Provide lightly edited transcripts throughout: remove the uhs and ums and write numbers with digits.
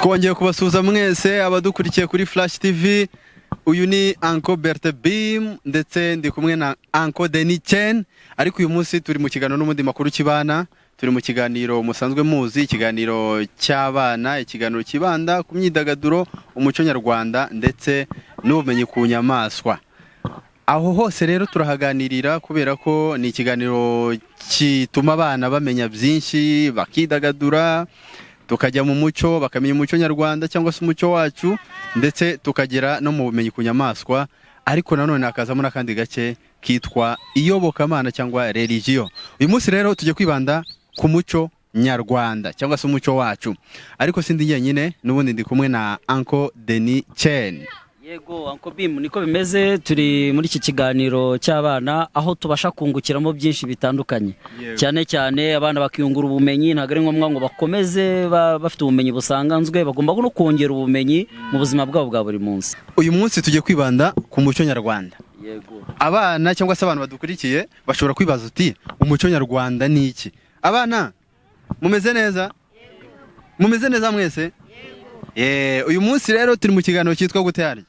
Twongeye kubasuhuza mwese abadukurikiye kuri Flash TV. Uyu ni Uncle Berte Bim, ndetse ndi kumwe na Uncle Denis Chen. Ariko uyu munsi turi mu kiganiro n'ubundi Makuru Kibana. Turi mu kiganiro musanzwe muzi, ikiganiro cy'abana, ikiganiro kibanda ku myidagaduro, umuco nyarwanda ndetse n'ubumenyi ku nyamaswa. Aho hose rero turahaganirira kubera ko ni ikiganiro gituma abana bamenya byinshi, bakidagadura, tukajya mu muco, bakamenya umuco nyarwanda cyangwa se umuco wacu, ndetse tukagera no mu bumenyi ku nyamaswa. Ariko nanone hakazamo n'akandi gace kitwa iyobokamana cyangwa religion. Uyu munsi rero tujye kwibanda ku muco nyarwanda cyangwa se umuco wacu. Ariko sindi njyenyine, n'ubundi ndi kumwe na Uncle Denis Chen. Yego, Uncle Bim, niko bimeze. Turi muri iki kiganiro cy'abana aho tubasha kungukiramo byinshi bitandukanye, cyane cyane abana bakiyungura ubumenyi. Ntabwo ari ngombwa ngo bakomeze bafite ubumenyi busanzwe, bagomba no kongera ubumenyi mu buzima bwabo bwa buri munsi. Uyu munsi tujye kwibanda ku muco nyarwanda. Yego. Abana cyangwa se abantu badukurikiye bashobora kwibaza uti: "Umuco nyarwanda ni iki?" Abana, mumeze neza? Mumeze neza mwese? Uyu munsi rero turi mu kiganiro cyitwa gute harya?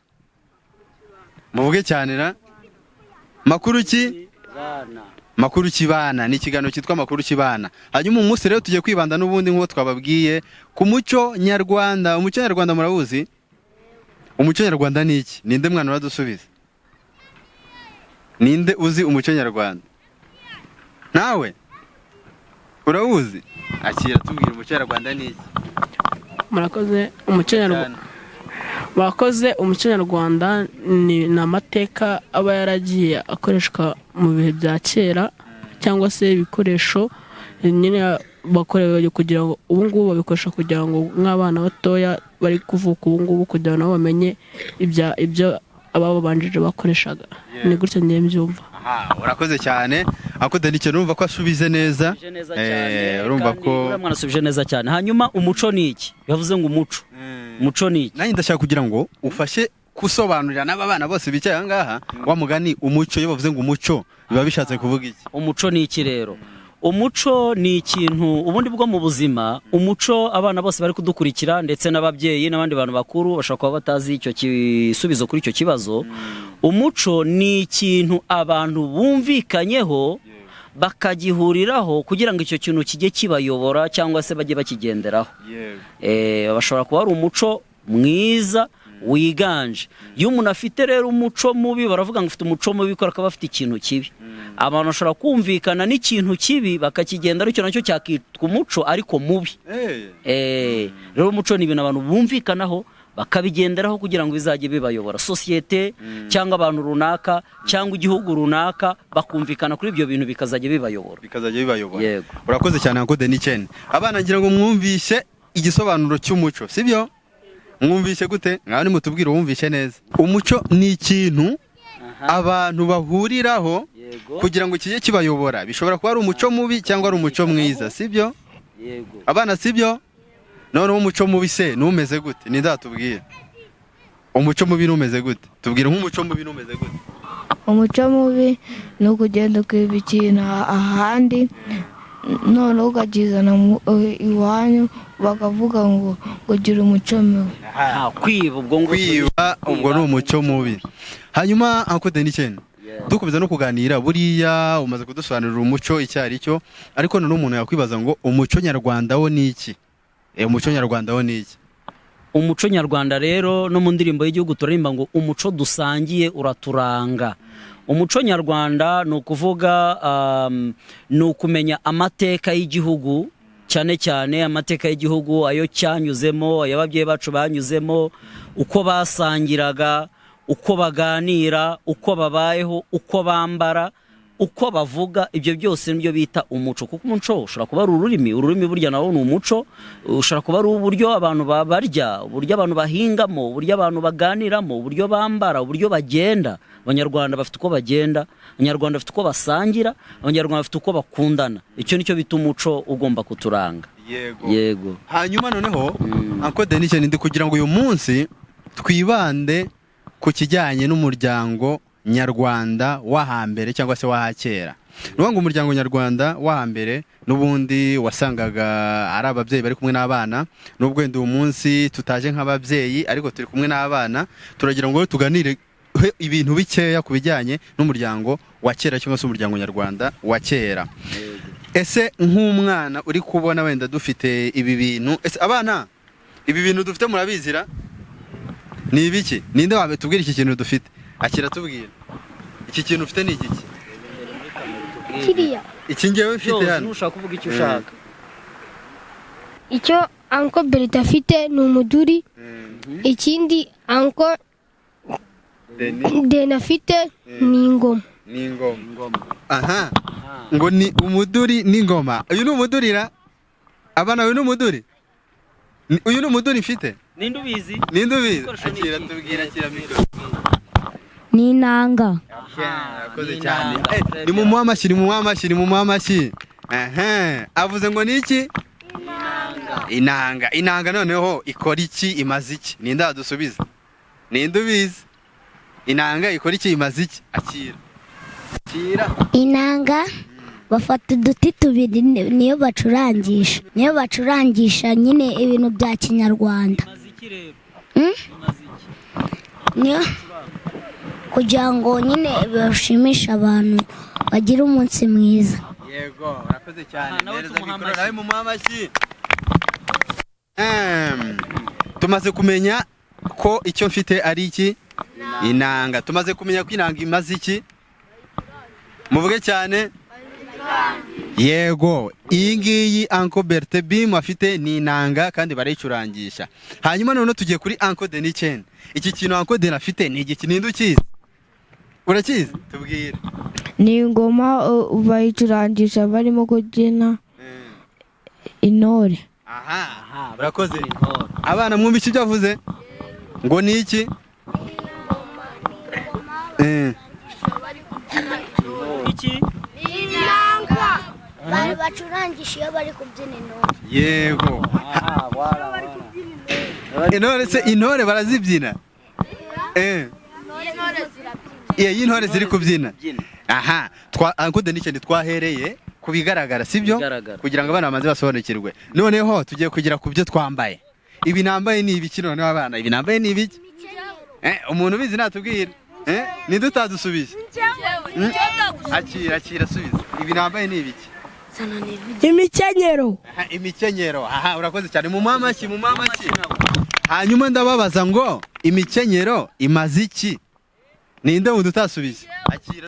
Muvuge cyane na Makuru ki? Bana. Makuru Kibana. Ni ikiganiro cyitwa Makuru Kibana. Hanyuma uyu munsi rero tugiye kwibanda n'ubundi nk'uko twababwiye ku muco nyarwanda. Umuco nyarwanda murawuzi? Umuco nyarwanda ni iki? Ninde mwana uradusubiza? Ninde uzi umuco nyarwanda? Nawe urawuzi? Akira, tubwira, umuco nyarwanda ni iki? Murakoze. Umuco nyarwanda, murakoze. Umuco nyarwanda ni amateka aba yaragiye akoreshwa mu bihe bya kera, cyangwa se ibikoresho nyine bakorewe kugira ngo ubu ngubu babikoresha kugira ngo nk'abana batoya bari kuvuka ubu ngubu, kugira ngo nabo bamenye ibyo abababanjije bakoreshaga. Ni gutyo ngiye mbyumva. Aha, urakoze cyane, ako Daniel. Urumva ko asubije neza. Asubije neza cyane. Urumva kandi ko uriya mwana asubije neza cyane. Hanyuma umuco ni iki? Yavuze ngo umuco, umuco ni iki? Nanjye ndashaka kugira ngo ufashe gusobanurira n'aba bana bose bicaye aha ngaha, wa mugani, umuco, iyo bavuze ngo umuco biba bishatse kuvuga iki? Umuco ni iki rero? Umuco ni ikintu ubundi bwo mu buzima. Umuco, abana bose bari kudukurikira ndetse n'ababyeyi n'abandi bantu bakuru bashobora kuba batazi icyo gisubizo kuri icyo kibazo. Umuco ni ikintu abantu bumvikanyeho, bakagihuriraho kugira ngo icyo kintu kijye kibayobora cyangwa se bajye bakigenderaho. Bashobora kuba ari umuco mwiza wiganje. Iyo umuntu afite rero umuco mubi, baravuga ngo ufite umuco mubi kubera ko aba afite ikintu kibi. Abantu bashobora kumvikana n'ikintu kibi bakakigenda, aricyo nacyo cyakitwa umuco ariko mubi. Rero umuco ni ibintu abantu bumvikanaho, bakabigenderaho kugira ngo bizajye bibayobora, sosiyete cyangwa abantu runaka cyangwa igihugu runaka, bakumvikana kuri ibyo bintu bikazajya bibayobora. Bikazajya bibayobora. Yego. Urakoze cyane, Uncle Denis Chen. Abana, ngira ngo mwumvishe igisobanuro cy'umuco, sibyo? Mwumvishe gute? Ngaho nimutubwire uwumvishe neza. Umuco ni ikintu abantu bahuriraho kugira ngo kijye kibayobora. Bishobora kuba ari umuco mubi cyangwa ari umuco mwiza, sibyo? Yego. Abana, sibyo? Noneho umuco mubi se numeze gute? Ninde watubwira umuco mubi numeze gute? Tubwire nk'umuco mubi numeze gute. Umuco mubi ni ukugenda ukiba ikintu ahandi, noneho ukakizana iwanyu, bakavuga ngo gira umuco mubi. Ah, kwiba ubwo ngubwo. Kwiba ubwo ni umuco mubi. Hanyuma Uncle Denis Chen, dukomeza no kuganira, buriya umaze kudusobanurira umuco icyo ari cyo, ariko noneho umuntu yakwibaza ngo umuco nyarwanda wo ni iki? Umuco nyarwanda wo ni iki? Umuco nyarwanda rero, no mu ndirimbo y'igihugu turirimba ngo "Umuco dusangiye uraturanga". Umuco nyarwanda ni ukuvuga ni ukumenya amateka y'igihugu, cyane cyane amateka y'igihugu ayo cyanyuzemo, ayo ababyeyi bacu banyuzemo, uko basangiraga, uko baganira, uko babayeho, uko bambara, uko bavuga. Ibyo byose nibyo bita umuco, kuko umuco ushobora kuba ari ururimi. Ururimi burya nawo ni umuco. Ushobora kuba ari uburyo abantu barya, uburyo abantu bahingamo, uburyo abantu baganiramo, uburyo bambara, uburyo bagenda. Abanyarwanda bafite uko bagenda, Abanyarwanda bafite uko basangira, Abanyarwanda bafite uko bakundana. Icyo nicyo bita umuco ugomba kuturanga. Yego. Yego. Hanyuma noneho, Uncle Denis, ndi kugira ngo uyu munsi twibande ku kijyanye n'umuryango nyarwanda w'ahambere cyangwa se w'ahakera. Ni ukuvuga ngo umuryango nyarwanda wa hambere n'ubundi wasangaga ari ababyeyi bari kumwe n'abana. Nubwo wenda uyu munsi tutaje nk'ababyeyi, ariko turi kumwe n'abana, turagira ngo tuganire ibintu bikeya ku bijyanye n'umuryango wa kera cyangwa se umuryango nyarwanda wa kera. Ese nk'umwana uri kubona wenda dufite ibi bintu, ese abana, ibi bintu dufite murabizira ni ibiki? Ninde wabitubwira iki kintu dufite? Akira, tubwira, iki kintu ufite ni igiki? Kiriya. Iki ngewe mfite Byose hano? Ntushaka kuvuga icyo ushaka. Icyo Uncle Berta afite ni umuduri. Ikindi Uncle Deni. Deni afite ni ingoma. Ni ingoma. Ingoma. Aha, ngo ni umuduri n'ingoma. Uyu ni umudurira abana, uyu ni umuduri. Uyu ni umuduri mfite. Ninde ubizi? Ninde ubizi? Igikoresho ni Akira, iki? tubwira, akira mikoro. Ni inanga. Urakoze Ni cyane. inanga. Ni mu muha amashyi, ni mu muha amashyi, ni mu muha amashyi. Aha, avuze ngo ni iki? Inanga. Inanga noneho ikora iki, imaze iki? Ninde wadusubiza? Ninde ubizi? Inanga ikora iki, imaze iki? Akira, akira. Inanga bafata uduti tubiri, niyo bacurangisha, niyo bacurangisha nyine ibintu bya kinyarwanda. Imaze iki rero? Hmm? Imaze iki? Niyo kugira ngo nyine bashimishe abantu, bagire umunsi mwiza. Yego, urakoze cyane. Aha, nawe Mpereza tumuha mikoro. amashyi. Nawe mumuha amashyi. Tumaze kumenya ko icyo mfite ari iki? Inanga. Tumaze kumenya ko inanga imaze iki? Muvuge cyane. Yego, iyi ngiyi Uncle Bertin Bim afite ni inanga kandi barayicurangisha. Hanyuma noneho tugiye kuri Uncle Denis Chen. Iki kintu Uncle Denis afite ni igiki? Ninde ukizi? Urakizi? Tubwire. Ni ingoma, bayicurangisha barimo kubyina intore. Aha, urakoze. Intore. Abana, mwumva ibyo avuze? Ngo ni iki? Iki? Bari bacurangisha iyo bari kubyina intore. Yego. Aha, wara wara. Intore se, intore barazibyina? Iyo intore ziri kubyina. Byina. Aha, twa Uncle Denis Chen, twahereye ku bigaragara, sibyo? Bigaragara. Kugira ngo abana babanze basobanukirwe. Noneho tugiye kugera ku byo twambaye. Ibi nambaye ni ibiki noneho, abana? Ibi nambaye ni ibiki? Umuntu ubizi natubwira. Ninde utadusubije? Akira, akira, subiza. Ibi nambaye ni ibiki? Imikenyero. Aha, imikenyero. Aha, urakoze cyane. Mu mamashyi, mu mamashyi. Hanyuma ndababaza ngo imikenyero imaze iki? Ninde wundi utasubije? Akira.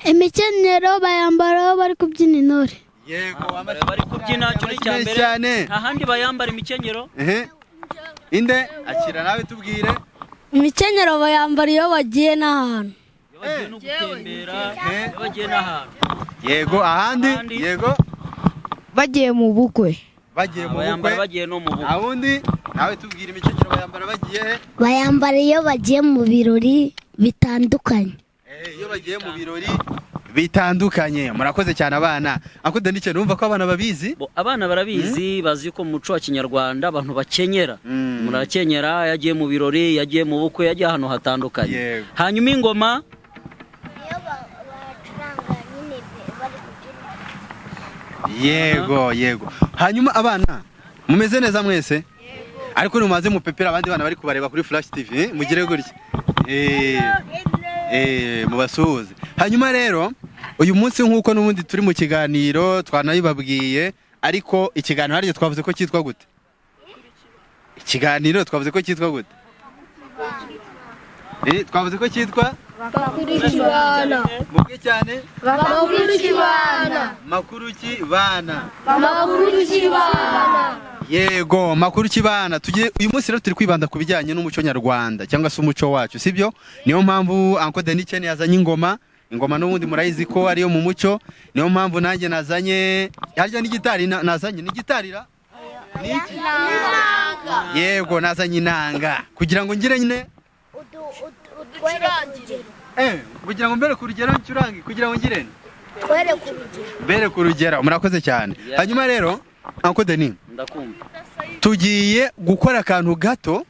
Imikenyero bayambara bari kubyina intore. Yego, amashyi. Bari kubyina, cyo ni icya Amashyi mbere. cyane. Nta handi bayambara imikenyero. Ehe. Inde? Akira nawe, tubwire. Imikenyero bayambara iyo bagiye n'ahantu. Iyo bagiye no gutembera, Eh. iyo bagiye n'ahantu. Yego, ahandi? Ahandi. Yego. Bagiye mu bukwe. Bagiye mu Bayambara bukwe. bagiye no mu bukwe. Awundi nawe tubwire, imikenyero bayambara bagiye he? Bayambara iyo bagiye mu birori bitandukanye. Iyo bagiye mu birori bitandukanye. Murakoze cyane, abana. Uncle Denis, numva ko abana babizi. Bo, abana barabizi, bazi ko mu muco wa kinyarwanda abantu bakenyera. Umuntu arakenyera yagiye mu birori, yagiye mu bukwe, yagiye ahantu hatandukanye. Yego. Hanyuma ingoma? Niyo bacuranga nyine bari kubyina. Yego, hanyuma abana, mumeze neza mwese? Ariko nimumaze mupepera abandi bana bari kubareba kuri Flash TV, eh? Mugire gutya, mubasuhuze. Hanyuma rero uyu munsi, nk'uko n'ubundi turi mu kiganiro twanabibabwiye, ariko ikiganiro hariya twavuze ko cyitwa gute? Ikiganiro twavuze ko cyitwa gute? Twavuze ko cyitwa muvuge cyane. Makuru ki bana? Yego, makuru ki bana. Tugiye uyu munsi rero turi kwibanda ku bijyanye n'umuco nyarwanda cyangwa se umuco wacu, sibyo? Niyo mpamvu Uncle Denis Chen yazanye ingoma. Ingoma n'ubundi murayizi ko ariyo mu muco. Niyo mpamvu nanjye nazanye harya n'igitari, nazanye n'igitarira. Niki? Yego, nazanye inanga kugira ngo ngire nyine kugira ngo mbere ku rugero ncurange, kugira ngo ngire Twereke urugero. mbere ku rugero. Murakoze cyane. Yeah. Hanyuma rero, Uncle Denis, Ndakumva. tugiye gukora akantu gato,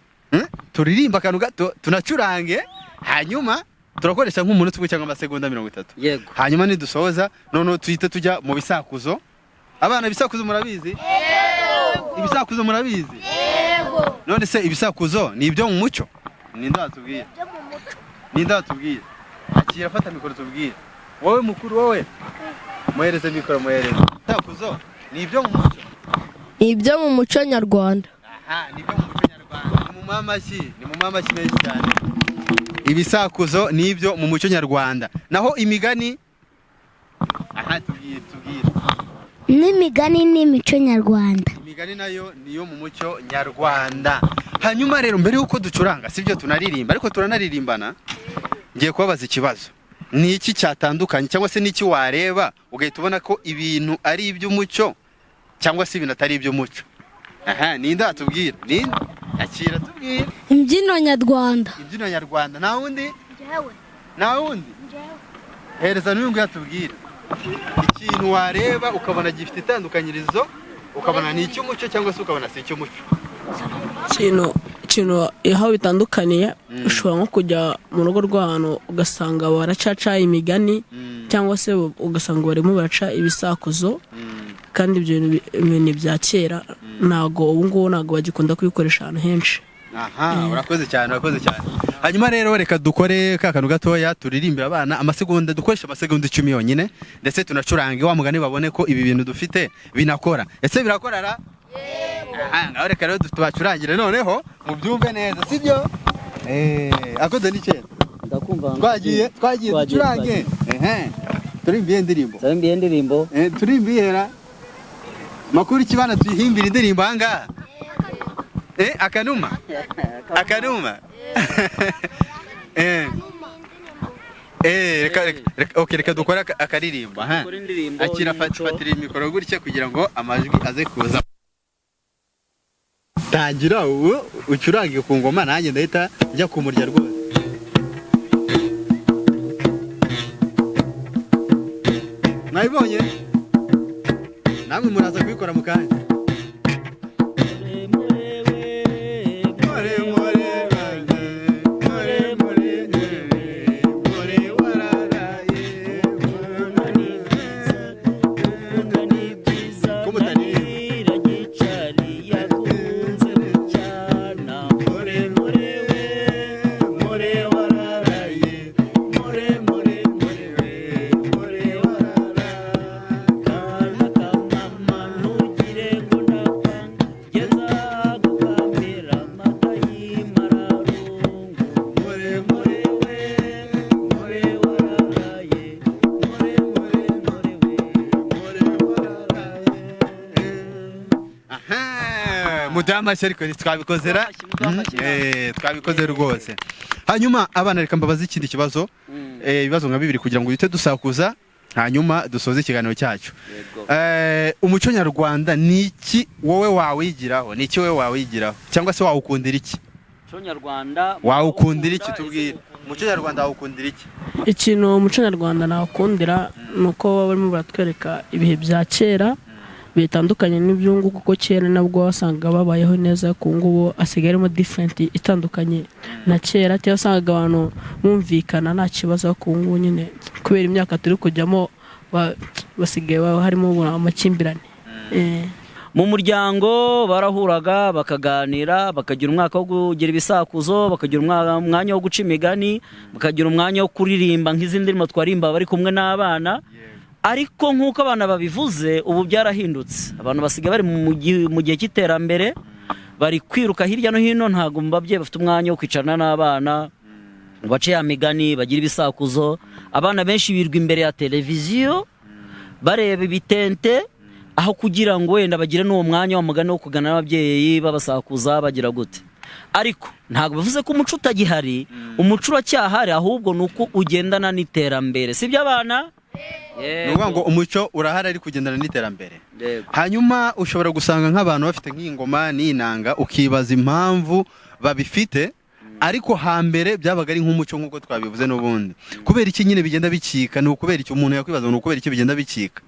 Turirimba akantu gato, tunacurange, hanyuma Turakoresha nk'umunota umwe cyangwa amasegonda 30. Yego. Hanyuma nidusoza, noneho tuhite tujya mu bisakuzo. Abana, ibisakuzo murabizi? Ibisakuzo murabizi? None se ibisakuzo ni ibyo mu muco? Ninde watubwira? Ninde watubwira? Akira, fata mikoro tubwire. Wowe mukuru, wowe muhereze mikoro, muhereze. Ibisakuzo ni ibyo mu muco? Ni ibyo mu muco nyarwanda. Aha, ni ibyo mu muco nyarwanda. Ni mu mamashyi, ni mu mamashyi menshi cyane. Ibisakuzo ni ibyo mu muco nyarwanda, naho imigani? Aha, tubwire, tubwire. N'imigani n'imico nyarwanda. Imigani nayo niyo mu muco nyarwanda. Hanyuma rero, mbere y'uko ducuranga, sibyo, tunaririmba, ariko turanaririmbana, ngiye kubabaza ikibazo: ni iki cyatandukanye, cyangwa se n'iki wareba ugahita ubona ko ibintu ari iby'umuco cyangwa se ibintu atari iby'umuco? Aha, ninde watubwira? Ninde? Akira, tubwire. Imbyino nyarwanda. Imbyino nyarwanda. Nta wundi? Nta wundi? Hereza n'uyu nguyu atubwire. Ikintu wareba ukabona gifite itandukanyirizo, ukabona ni icy'umuco cyangwa se ukabona si icy'umuco. Ikintu aho bitandukaniye, ushobora nko kujya mu rugo rw'ahantu ugasanga baracaca imigani, cyangwa se ugasanga barimo baraca ibisakuzo, kandi ibyo bintu ni ibya kera, ntabwo ubu ngubu ntabwo bagikunda kubikoresha ahantu henshi. Aha, urakoze cyane, urakoze cyane. Hanyuma rero reka dukore ka kantu gatoya, turirimbira abana amasegonda, dukoresha amasegonda 10 yonyine, ndetse tunacurange wa mugani, babone ko ibi bintu dufite binakora. Ese birakora ra? Aha, ngaho reka rero tubacurangire, noneho mubyumve neza, sibyo? Akoze n'icyenda. Ndakumva. Twagiye, twagiye. Twagiye. Ducurange. Ehe, turimbiye indirimbo. Twagiye indirimbo. Turimbiye ra makuru kibana, tuyihimbira indirimbo ahangaha. Akanuma, akanuma. Reka, reka, okay, reka dukore akaririmbo ha. Dukore indirimbo Akira. y'umuco. Fatira mikoro gutya kugira ngo amajwi aze kuza. Tangira ubu ucurange ku ngoma, nanjye ndahita njya kumurya rwose. Mwabibonye? Namwe muraza kubikora mu kanya. More, more, more, more, more, wararaye. Ko mutaririmba? More, more, more, wararaye. More, more, more, more, wararaye. More, more, more, wararaye. More, more, more, wararaye. Aha, muduhe amashyi. Ariko twabikoze ra? Muduhe amashyi, muduhe amashyi. Twabikoze rwose. Hanyuma abana, reka mbabaze ikindi kibazo, ibibazo nka bibiri kugira ngo duhite dusakuza, hanyuma dusoze ikiganiro cyacu. Umuco nyarwanda ni iki wowe wawigiraho? Ni iki wowe wawigiraho, cyangwa se wawukundira iki? Umuco nyarwanda. Wawukundira iki? Tubwire, umuco nyarwanda wawukundira iki? Ikintu umuco nyarwanda nawukundira ni uko baba barimo baratwereka ibihe bya kera bitandukanye n'iby'ubu, kuko kera nabwo wasangaga babayeho neza, ku ngubu hasigaye harimo different itandukanye na kera. Cyangwa wasangaga abantu bumvikana nta kibazo, ariko ubu ngubu nyine kubera imyaka turi kujyamo basigaye harimo amakimbirane. Mu muryango barahuraga bakaganira, bakagira umwaka wo kugira ibisakuzo, bakagira umwanya wo guca imigani, bakagira umwanya wo kuririmba nk'izi ndirimbo twaririmba bari kumwe n'abana. Ariko nk'uko abana babivuze, ubu byarahindutse. Abantu basigaye bari mu gihe cy'iterambere, bari kwiruka hirya no hino, ntabwo mu babyeyi bafite umwanya wo kwicarana n'abana ngo bace ya migani, bagire ibisakuzo. Abana benshi birirwa imbere ya televiziyo bareba ibitente, aho kugira ngo wenda bagire n'uwo mwanya wa mugani wo kugana n'ababyeyi babasakuza, bagira gute. Ariko ntabwo bivuze ko umuco utagihari. Umuco uracyahari, ahubwo ni uko ugendana n'iterambere, sibyo abana? Ni ukuvuga ngo umuco urahari ari kugendana n'iterambere. Yego. Hanyuma ushobora gusanga nk'abantu bafite nk'ingoma n'inanga, ukibaza impamvu babifite, ariko hambere byabaga ari nk'umuco nk'uko twabivuze n'ubundi. Kubera iki nyine bigenda bicika? Ni ukubera iki? Umuntu yakwibaza ngo ni ukubera iki bigenda bicika?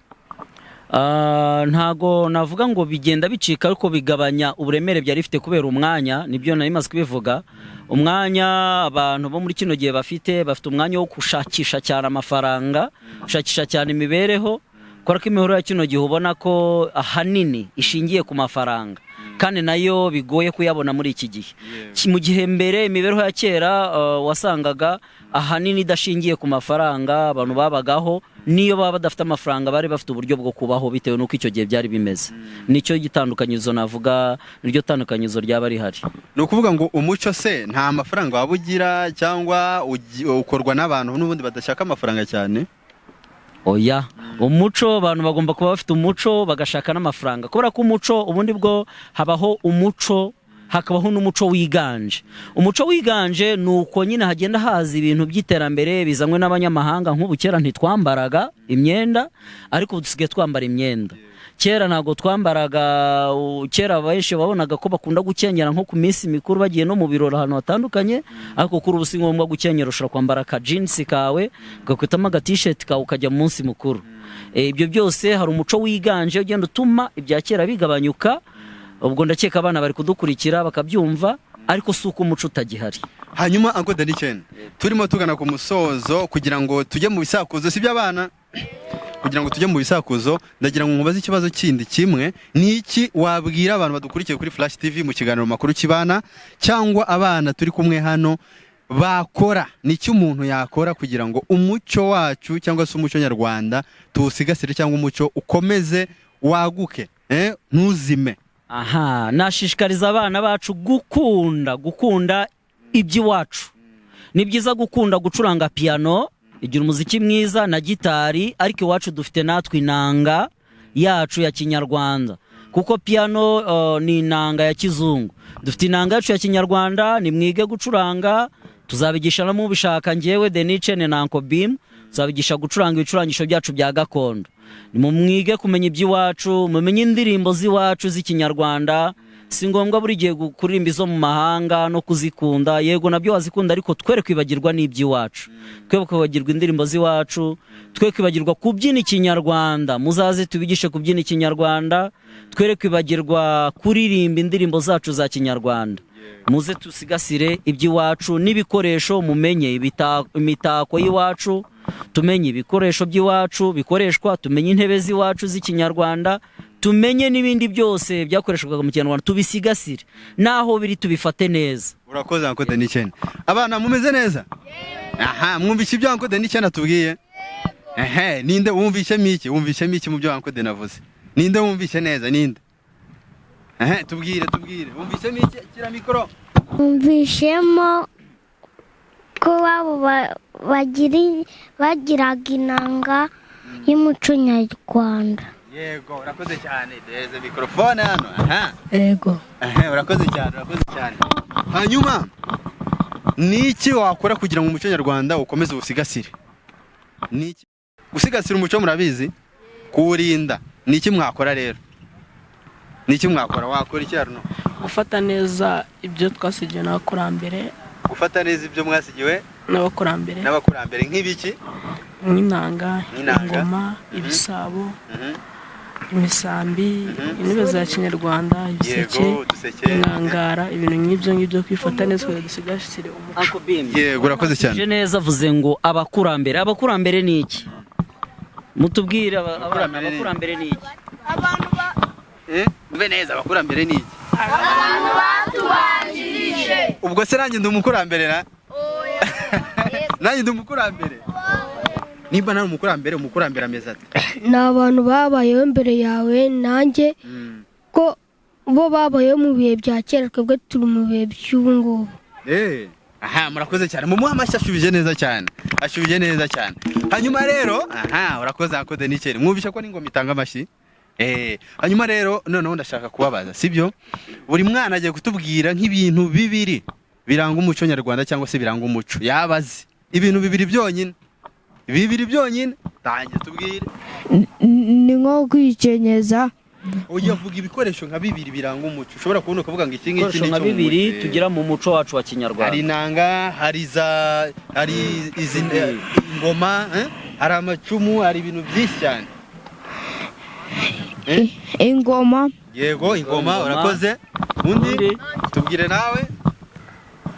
Ntago navuga ngo bigenda bicika, ariko bigabanya uburemere byari bifite kubera umwanya. Nibyo nari maze kubivuga, umwanya abantu bo muri kino gihe bafite umwanya wo gushakisha cyane amafaranga, gushakisha cyane imibereho, kubera ko imibereho ya kino gihe ubona ko ahanini ishingiye ku mafaranga, kandi nayo bigoye kuyabona muri iki gihe. Mu gihe mbere imibereho ya kera wasangaga ahanini idashingiye ku mafaranga, abantu babagaho niyo baba badafite amafaranga bari bafite uburyo bwo kubaho bitewe n'uko icyo gihe byari bimeze. Nicyo gitandukanyirizo navuga, niryo tandukanyirizo ryaba rihari. Ni ukuvuga ngo umuco se nta mafaranga waba ugira, cyangwa ukorwa n'abantu n'ubundi badashaka amafaranga cyane? Oya, umuco abantu bagomba kuba bafite umuco bagashaka n'amafaranga, kubera ko umuco ubundi bwo habaho umuco, hakabaho n'umuco wiganje. Umuco wiganje ni uko nyine hagenda haza ibintu by'iterambere bizanywe n'abanyamahanga. Nk'ubu kera ntitwambaraga imyenda, ariko ubu dusigaye twambara imyenda. Kera ntabwo twambaraga, kera benshi wabonaga ko bakunda gukenyera nko ku minsi mikuru, bagiye no mu birori ahantu hatandukanye, ariko kuri ubu si ngombwa gukenyera. Ushobora kwambara akajinsi kawe, ugakwitamo agatisheti kawe, ukajya mu munsi mukuru. Ibyo byose hari umuco wiganje ugenda utuma ibya kera bigabanyuka. Ubwo ndakeka abana bari kudukurikira bakabyumva, ariko si uko umuco utagihari. Hanyuma Uncle Danny Chen, turimo tugana ku musozo kugira ngo tujye mu bisakuzo, si abana, kugira ngo tujye mu bisakuzo, ndagira ngo nkubaze ikibazo kindi kimwe. Ni iki wabwira abantu badukurikiye kuri Flash TV mu kiganiro makuru kibana, cyangwa abana turi kumwe hano bakora? Ni iki umuntu yakora kugira ngo umuco wacu cyangwa se umuco nyarwanda tuwusigasire, cyangwa umuco ukomeze waguke, ntuzime? Aha nashishikariza abana bacu gukunda iby'iwacu. Ni byiza gukunda gucuranga piyano, igira umuziki mwiza, na gitari, ariko iwacu dufite natwe inanga yacu ya kinyarwanda, kuko piyano ni inanga ya kizungu. Dufite inanga yacu ya kinyarwanda. Nimwige gucuranga, tuzabigisha no mubishaka. Njyewe Denicene na Uncle Bim tuzabigisha gucuranga ibicurangisho byacu bya gakondo. Nimumwige kumenya iby'iwacu, mumenye indirimbo z'iwacu z'ikinyarwanda. Si ngombwa buri gihe kuririmba izo mu mahanga no kuzikunda. Yego, nabyo wazikunda, ariko twere kwibagirwa n'iby'iwacu, twe kwibagirwa indirimbo z'iwacu, twe kwibagirwa kubyina ikinyarwanda. Muzaze tubigishe kubyina ikinyarwanda. Twere kwibagirwa kuririmba indirimbo zacu za kinyarwanda. Muze tusigasire iby'iwacu n'ibikoresho, mumenye imitako y'iwacu, tumenye ibikoresho by'iwacu bikoreshwa, tumenye intebe z'iwacu z'ikinyarwanda, tumenye n'ibindi byose byakoreshwaga mu kinyarwanda, tubisigasire n'aho biri tubifate neza. Urakoze, Uncle Danny Chen. Abana mumeze neza? Aha mwumvishe ibyo Uncle Danny Chen atubwiye? Ehe, ninde wumvishemo iki? Wumvishemo iki mu byo Uncle Danny avuze? Ninde wumvishe neza? Ninde? Ehe, tubwire wumvishemo iki? Kira mikoro. Numvishemo ko wabo bagiraga inanga y'umuco nyarwanda. Yego, urakoze cyane. Deze mikrofone hano. Aha. Yego. Ehe, urakoze cyane, urakoze cyane. Hanyuma ni iki wakora kugira ngo umuco nyarwanda ukomeze uwusigasire? Ni iki? Gusigasira umuco murabizi, kuwurinda. Ni iki mwakora rero? Ni iki mwakora? Wakora iki, Arno? Gufata neza ibyo twasigiwe n'abakurambere. Gufata neza ibyo mwasigiwe n'abakurambere. N'abakurambere, nk'ibiki? Nk'inanga, Nk'inanga. ingoma, ibisabo, imisambi, intebe za kinyarwanda, ibiseke, Yego, uduseke. inkangara, ibintu nk'ibyo ngibyo, kwifata neza kugira ngo dusigasire umuco. Uncle Bim. Yego, urakoze cyane. Uje neza, avuze ngo abakurambere. Abakurambere ni iki? Mutubwire Abakurambere ni- abakurambere ni iki? Mve neza, abakurambere ni iki? Abantu batubanjirije. Ubwo se nanjye ndi umukurambere? Na nanjye ndi umukurambere? Nimba nawe umukurambere, umukurambere ameze ate? Ni abantu babayeho mbere yawe nanjye, ko bo babayeho mu bihe bya kera, twebwe turi mu bihe by'ubu ngubu. Aha murakoze cyane, mumuhe amashyi, ashubije neza cyane, ashubije neza cyane. Hanyuma rero, aha urakoze akoze n'ikere, mwumvishe ko n'ingoma itanga amashyi. Hanyuma rero noneho ndashaka kubabaza, sibyo? Buri mwana agiye kutubwira nk'ibintu bibiri biranga umuco nyarwanda, cyangwa se biranga umuco yaba azi. Ibintu bibiri byonyine, bibiri byonyine. Tangiye tubwire. Ni nko kwikenyeza. Ujya vuga ibikoresho nka bibiri biranga umuco ushobora kubona ukavuga ngo iki ngiki Ibikoresho ni nka icyo mu bibiri muco. tugira mu muco wacu wa Hari kinyarwanda. inanga, hari za, hari izi ingoma, eh? Hari amacumu, hari ibintu byinshi cyane. Eh? Ingoma. Yego, ingoma. Ingoma. Urakoze. Undi? Undi? Tubwire nawe.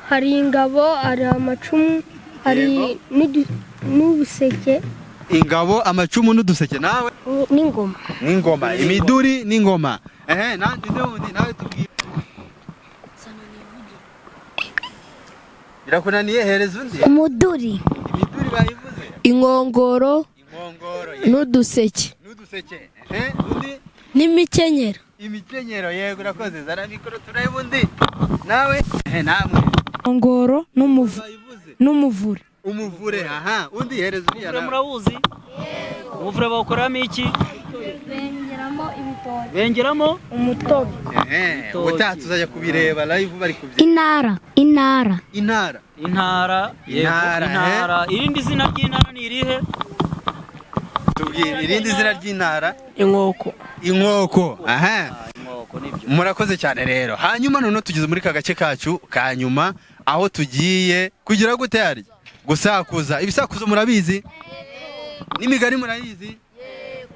Hari ingabo, hari amacumu, hari Yego. n'ubuseke. Ingabo, amacumu n'uduseke. Nawe? N'ingoma. N'ingoma, imiduri n'ingoma. Ehe, nandi wundi nawe tubwire. Birakunaniye, hereza undi. Umuduri. Imiduri bayivuze. Inkongoro. Inkongoro N'uduseke. N'uduseke. Ehe, undi? N'imikenyero. Imikenyero, yego, urakoze. Zana mikoro turebe undi nawe. Ehe, namwe? Inkongoro Bayivuze. n'umuvure. Umuvure, aha. Undi, hereza uriya Umuvure nawe. murawuzi? Umuvure bawukoreramo iki? Bengeramo ibitoki. Bengeramo Umutobe. Ehe, Ibitoki. ubutaha tuzajya kubireba live bari kubyina. Intara, intara. Intara. Intara, yego. Intara, Intara, irindi zina ry'intara ni irihe? Tubwire irindi zina ry'intara. Inkoko. Inkoko, aha. Inkoko nibyo. Murakoze cyane rero. Hanyuma noneho tugeze muri ka gace kacu ka nyuma, aho tugiye kugira gute? Harya gusakuza ibisakuzo murabizi, n'imigani murayizi.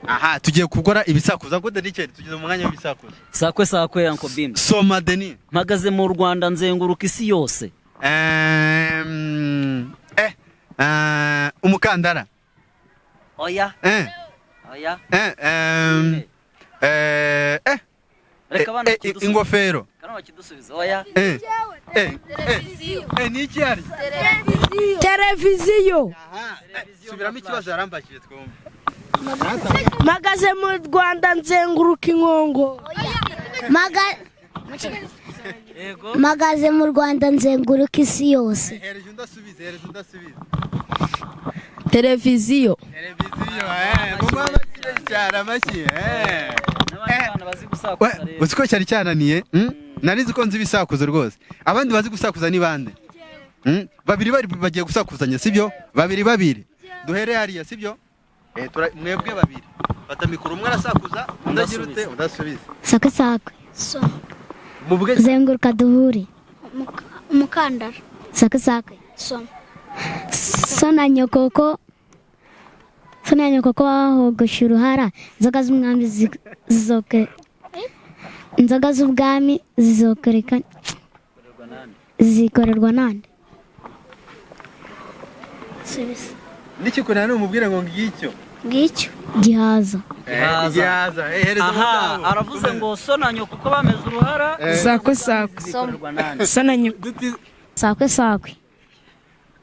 Aha tugiye gukora ibisakuzo ngo Denis, tugeze mu mwanya w'ibisakuzo. Sakwe sakwe, Uncle Bim. Soma, Denis. Mpagaze mu Rwanda, nzenguruka isi yose. Umukandara. Oya. Oya. Reka abana bakidusubize. Ingofero. Reka bakidusubize. Oya. Ni iki harya? Televiziyo. Aha, subiramo ikibazo yarambakije twumve. Mpagaze mu Rwanda, nzenguruka inkongo. Yego. Mpagaze mu Rwanda, nzenguruka isi yose. Hereje undi asubize, hereje undi asubize. Televiziyo. Televiziyo, mumuhe amashyi cyane, amashyi. N'abandi bana bazi gusakuza rero. Uzi ko cyari cyananiye? Nari nzi ko nzi ibisakuzo rwose. Abandi bazi gusakuza ni bande? Babiri bari bagiye gusakuzanya, sibyo? Babiri babiri, duhere hariya, sibyo? Mwebwe babiri fata mikoro, umwe arasakuza, undi agira ute? Undi asubize. Sakwe sakwe. Muvuge. Zenguruka duhure. Umukandara. Sakwe sakwe. Soma. So na nyokoko, so na nyokoko wahogosha uruhara, inzoga z'umwami zizoke, inzoga z'ubwami zizokereka, zikorerwa nande? Subiza. Nikikunaniye umubwire ngo ngicyo. Ngicyo. Gihaza. Gihaza. Gihaza. Hereza Aha umudamu. aravuze ngo so na nyoko uko bameze uruhara. Sakwe sakwe. Zikorerwa nande? So na nyoko. Sakwe sakwe,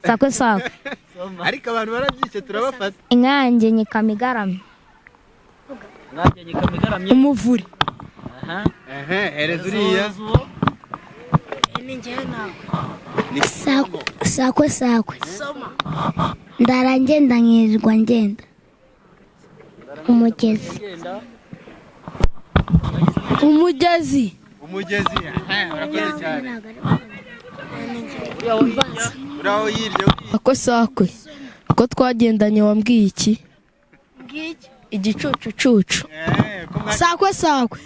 sakwe sakwe. Ariko abantu barabyishe, turabafata. Inka yanjye nyikama igaramye. Nanjye nyikama igaramye. Umuvure. Aha. Ehe, hereza uriya. Uwo. Sakwe sakwe. Ndara ngenda, nkirirwa ngenda. Umugezi. Genda. Umugezi. Umugezi, ehe, urakoze cyane. Uriya wo hirya. Uraho yirya uriya. Sakwe sakwe, ko twagendanye wambwiye iki? Igicucucucu. Ko Sakwe sakwe,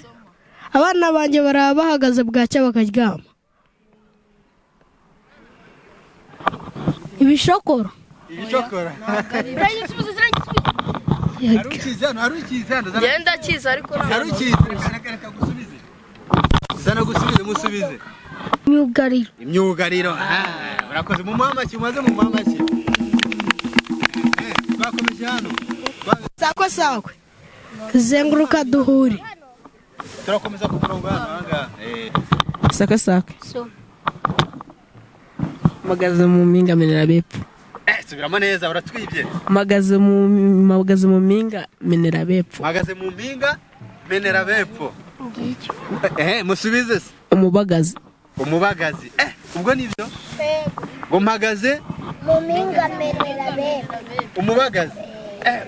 abana banjye baraba bahagaze, bwacya bakaryama. Ibishokoro. Ibishokora. Hari ukizi hano, hari ukizi hano. Ngenda kiza ariko. Hari ukizi. Reka, reka gusubize. Zana gusubize, musubize. Myugariro. Imyugariro. Ah, urakoze. Mumuhe amashyi, mumaze mumuhe amashyi. Twakomeje hano. Sakwe sakwe, zenguruka duhure. Turakomeza ku murongo hano ahangaha. Sakwe sakwe. Soma. Mpagaze mu mpinga menera bepfo. Subiramo neza, uratwibye. Mpagaze mu mpinga menera bepfo. Mpagaze mu mpinga menera bepfo. Musubize se. Umubagazi. Umubagazi. Ubwo nibyo ngo mpagaze Mu mpinga menera bepfo. Umubagazi.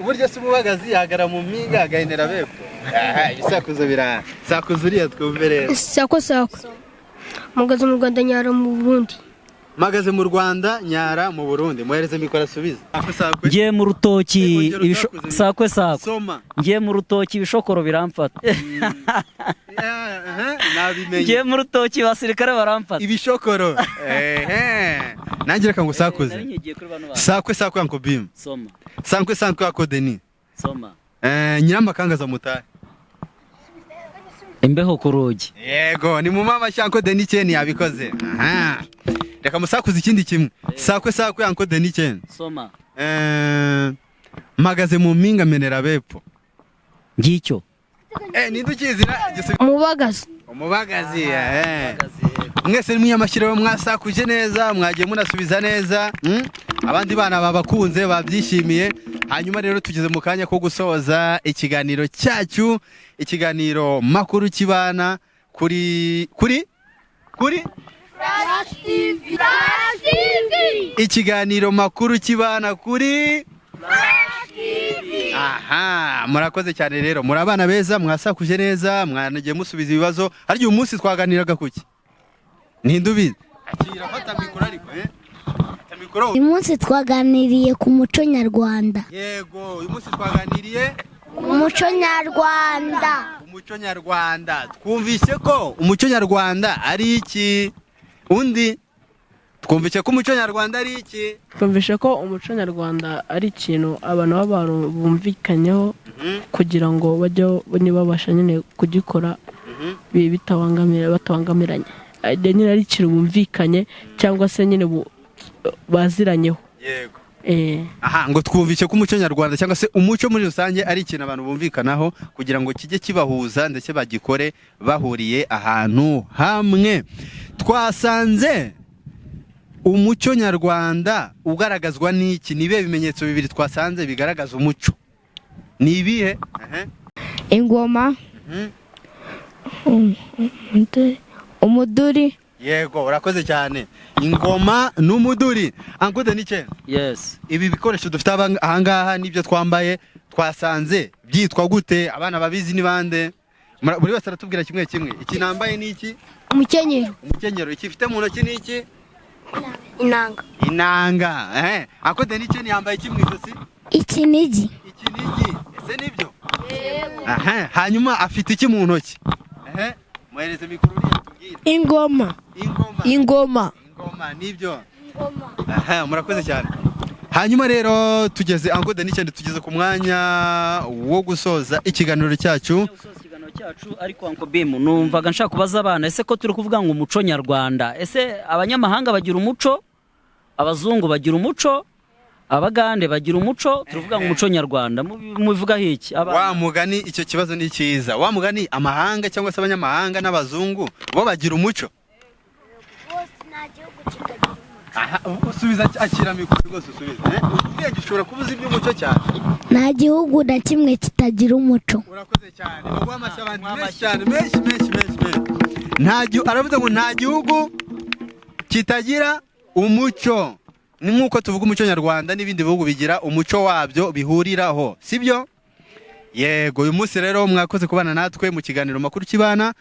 Burya se umubagazi yahagara mu mpinga agahenera bepfo? Aha, ibisakuzo biraha. Sakuza uriya twumve rero. Sakwe sakwe, mpagaze mu Rwanda, nyara mu Burundi. Mpagaze mu Rwanda, nyara mu Burundi. Muhereze mikoro asubize. Sakwe sakwe. Ngiye mu rutoki. Ongera usakuze. Sakwe sakwe. Soma. Ngiye mu rutoki, ibishokoro biramfata. Aha, nabimenye. Ngiye mu rutoki, abasirikare baramfata. Ibishokoro. Ehe, nanjye reka ngo sakuze. Nari nkigiye kuri bano bantu. Sakwe sakwe, Uncle Bim. Soma. Sakwe sakwe, Uncle Denis. Soma. Nyiramakangaza mutahe. Imbeho ku rugi. Yego, ni mu mama Uncle Denis Chen yabikoze. Aha. Reka musakuze ikindi kimwe. Sakwe sakwe, Uncle Denis Chen. Soma. Mpagaze mu mpinga menera bepfo. Ngicyo. Ninde ukizira? Umubagazi. Umubagazi. Mwese ni mwamashyiraho, mwasakuje neza, mwagiye munasubiza neza. Abandi bana babakunze, babyishimiye. Hanyuma rero tugeze mu kanya ko gusoza ikiganiro cyacu, ikiganiro Makuru Kibana kuri ikiganiro Makuru Kibana kuri. Aha, murakoze cyane rero, muri abana beza, mwasakuje neza, mwanagiye musubiza ibibazo. Harya uyu munsi twaganiraga kuki? Ninde ubizi? Akira, fata mikoro ariko, fata mikoro. Uyu munsi twaganiriye ku muco nyarwanda. Yego, uyu munsi twaganiriye Umuco nyarwanda. Umuco nyarwanda. Twumvise ko umuco nyarwanda ari iki? Undi, twumvise ko umuco nyarwanda ari iki? Twumvishe ko umuco nyarwanda ari ikintu abantu b'abantu bumvikanyeho kugira ngo bajye nibabasha nyine kugikora batabangamiranye. Nyine ari ikintu bumvikanye cyangwa se nyine baziranyeho. Yego. Eh. Aha, ngo twumvise ko umuco nyarwanda cyangwa se umuco muri rusange ari ikintu abantu bumvikanaho kugira ngo kijye kibahuza, ndetse bagikore bahuriye ahantu hamwe. Twasanze umuco nyarwanda ugaragazwa n'iki? Ni ibihe bimenyetso bibiri twasanze bigaragaza umuco? Ni ibihe? Ehe. Ingoma. Umuduri. Yego, urakoze cyane. Ingoma n'umuduri. Uncle Denice, Yes. ibi bikoresho dufite ahangaha n'ibyo twambaye twasanze byitwa gute? Abana babizi ni bande? Buri wese aratubwira kimwe kimwe. Iki nambaye ni iki? Umukenyero. Umukenyero. Iki mfite mu ntoki ni iki? Inanga. Inanga. Uncle Denice yambaye iki mu ijosi? Ikinigi. Ikinigi. Ese nibyo? Aha. Hanyuma afite iki mu ntoki? Ehe, muhereze mikoro uriya tubwire. Ingoma. Ingoma. Ingoma. Ingoma nibyo. Aha, murakoze cyane. Hanyuma rero tugeze, Uncle Denis, tugeze ku mwanya wo gusoza ikiganiro cyacu. Gusoza ikiganiro cyacu, ariko Uncle Bim, numvaga nshaka kubaza abana: ese ko turi kuvuga ngo umuco nyarwanda, ese abanyamahanga bagira umuco? Abazungu bagira umuco? Abagande bagira umuco? Turavuga ngo umuco nyarwanda, mubivugaho iki? Wa Abana. mugani, icyo kibazo ni cyiza. Wa mugani, amahanga cyangwa se abanyamahanga n'abazungu bo bagira umuco? Aha, usubiza, akira mikoro rwose usubize. Ubwenge, ushobora kuba uzi iby'umuco cyane. Nta gihugu na kimwe kitagira umuco. Urakoze cyane. Baguha amashyi abantu menshi cyane, menshi menshi menshi menshi. Nta gihu, aravuze ngo nta gihugu kitagira umuco. Ni nk'uko tuvuga umuco nyarwanda, n'ibindi bihugu bigira umuco wabyo bihuriraho, sibyo? Yego. Uyu munsi rero mwakoze kubana natwe mu kiganiro Makuru Kibana,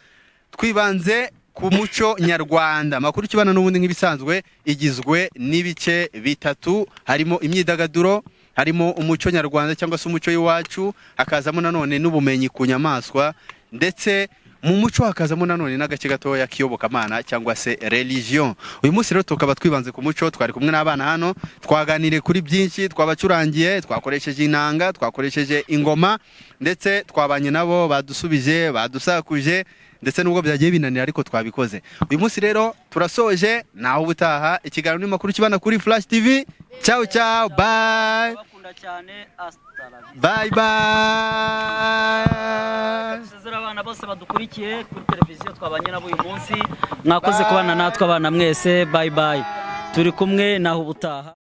twibanze ku muco nyarwanda. Makuru Kibana n'ubundi nk'ibisanzwe igizwe n'ibice bitatu: harimo imyidagaduro, harimo umuco nyarwanda cyangwa se umuco w'iwacu, hakazamo nanone n'ubumenyi ku nyamaswa, ndetse mu muco hakazamo nanone n'agace gatoya k'iyobokamana cyangwa se religion. Uyu munsi rero tukaba twibanze ku muco. Twari kumwe n'abana hano, twaganiriye kuri byinshi, twabacurangiye, twakoresheje inanga, twakoresheje ingoma, ndetse twabanye nabo, badusubije, badusakuje, ndetse nubwo byagiye binanira ariko twabikoze. Uyu munsi rero turasoje, naho ubutaha. Ikiganiro ni Makuru Kibana kuri Flash TV. Ciao ciao, bye. Bakunda cyane, hasta la vista. Bye bye. Dusezere abana bose badukurikiye kuri televiziyo twabanye nabo uyu munsi. Mwakoze kubana natwe abana mwese. Bye bye, turi kumwe, naho ubutaha.